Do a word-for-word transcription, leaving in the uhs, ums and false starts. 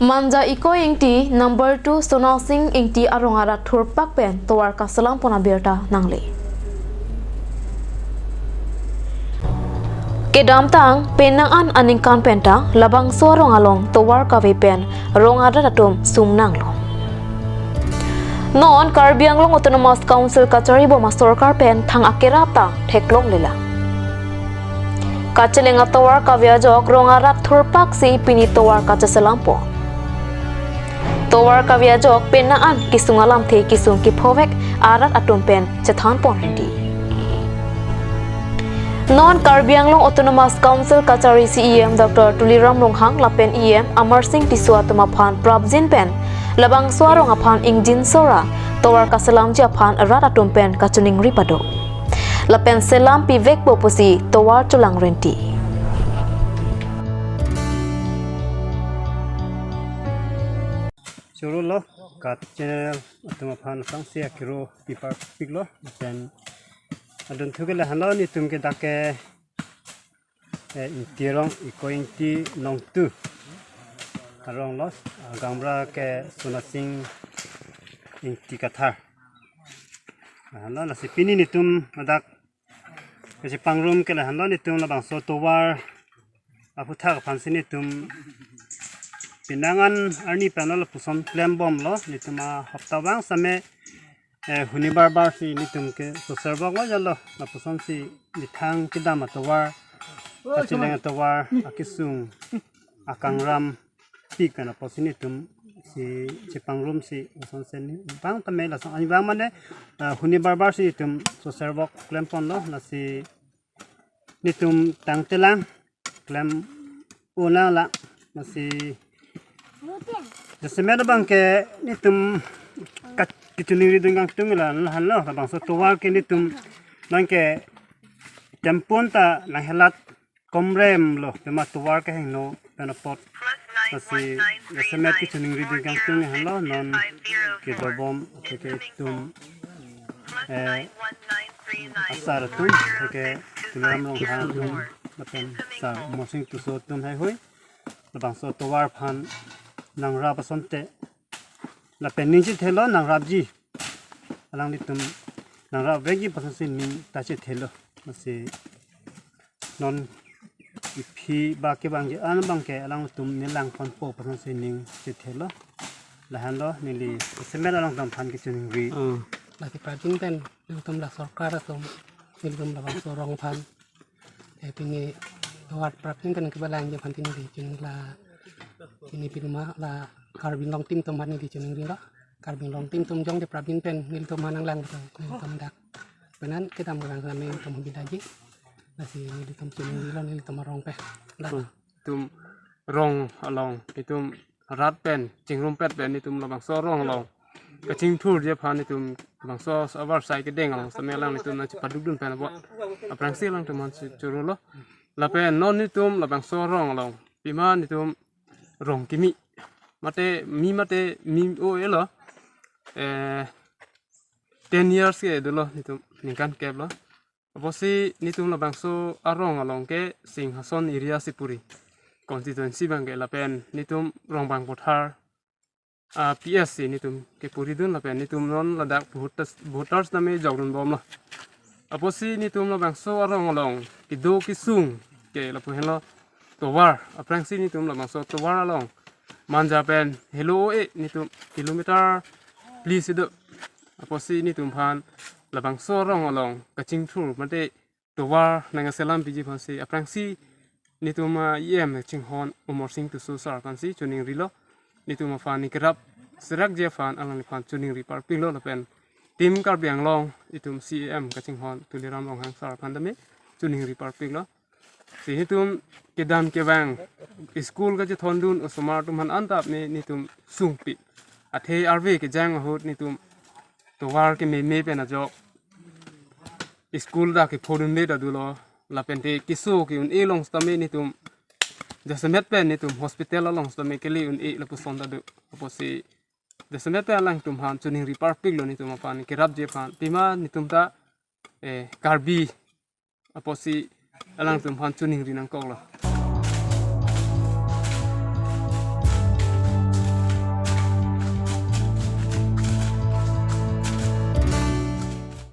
Manja Ikoi Ingti number two Sonasing Ingti arong arat thurpak pen tovar kaselam pon abirta nangle. Kedamtang penang an aningkan penta labangso arong along tovar kave pen rong arat atum sung nanglo. Non Karbi Anglong Autonomous Council kachari bom asorkar pen thang akerap ta theklonglelang. Kacheleng atovar kave ajok rong arat thurpak si pini tovar kacheselam pon. Tovar kave ajok penang an kesung alamthe kesung kephovek arat atum pen chethan pon renti. Non Karbi Anglong Autonomous Council kachari C E M Doctor Tuliram Ronghang lapen E M Amarsing Tisso atum aphan prapjin pen labangso arong aphan ingjin sora tovar kaselamji aphan rat atum pen kachiningri pado. Lapen selam pivekpo pusi tovar chelang renti. Choro lo, kat channel atum aphan aphrangsi akiro pipar piklo, pen adun thuke lahenlo, netum ke dak ke, eh, Ingti arong, Ikoi Ingti nong two arong lo, ah, gaonbura ke Sonasing Ingti Kathar. Lahenlo, lasi pini netum ladak kachepangrum ke lahenlo, netum labangso tovar aphuthak aphansi netum penang an arni pen lo lapuson klem bomlo, netum ahapta vang same, eh, huni barbar si netum ke soserbok lo jalo, lapusonsi methang kedam atovar, kacheleng atovar, akesung, akangram pik pen apotsi netum si chepangrumsi, lason sen ni bang tame lason ani bang mane, ah, huni barbar si netum soserbok klem ponlo, lasi netum tangtelang klem unlang la, lasi jasemet abang ke netum kat kachiningri dun kangtung la lahenlo, labangso tovar ke netum nang ke tempon ta nanghelat komrem lo, tema tovar kehingno pen apot. Lasi jasemet kachiningri dun kangtung lahenlo, non kedobom atheke itum, eh, asar atum, atheke Tuliram Ronghang atum, lapen sar Amarsing Tisso atum heihui labangso tovar aphan nangrap asonte, lapen ning chethelo nangrapji, alanglitum nangrap vekji aphansi ning ta chethelo. Lasi non iphi ba kevangji an abang ke alangtum nelang ponpo aphansi ning chethelo. Lahenlo, neli jasemet alangtum aphan kachiningri. Hmm. Lasi prapjin pen nangtum la sorkar atum, nelitum labangso arong aphan, eh, pini tovar prapjin pen kebalangji aphan pini di chini la, pini pinuma la Karbi Anglong team atum aphan neli chiningrilo. Karbi Anglong team atum jongte prapjin pen nelitum aphan nanglang atum, nelitum dak penan kedam kelang kami atum bidaji. Lasi nelitum chiningrilo nelitum arong pen. Dak. Hmm. Itum rong along, itum rat pen chingrumpet pen itum labangso arong along kachingthurji aphan itum labangso avarsai kedeng along same alanglitum nangchepadukdun pen apot aphrangsi alangtum aphan si chorolo. Lapen non itum labangso arong along pima itum rong kimi, mate mi mate mi o elo, eh, ten years ke dolo, itum ningkan kep lo. Apotsi netum labangso arong along ke Singhason area si puri, constituency abang ke, lapen netum Rongbang Pothar, ah, P S si netum ke puridun, lapen netum non ladak voters, voters tame jokdun bomlo. Apotsi netum labangso arong along kedo kesung ke lapu henlo tovar, aphrangsi netum labangso tovar along Manja pen helo o-e netum kilometer phli si do. Apotsi netum aphan labangso arong along kachingthur mate tovar nangselam piji aphansi aphrangsi netum, ah, E M chinghon Amarsing Tisso sar aphansi chiningrilo. Netum aphan nekerap serakji aphan alangliphan chiningri parpiklo, lapen team Karbi Anglong itum C E M kachinghon Tuliram Ronghang sar aphan tame chiningri parpiklo. Si netum kedam kevang school kachethondun osomar atum aphan antap ne netum sungpi. Athe arve kejang ahut netum tovar kememe pen ajok school dak kephodunde ta dolo, lapente keso ke-un-e along sitame netum jasemet pen netum hospital along sitame kele-un-e lapuson ta do. Apotsi jasemet pen alangtum aphan chiningri parpiklo netum aphan kerapji aphan, pima netum ta, eh, Karbi apotsi alangtum aphan chiningri nangkoklo.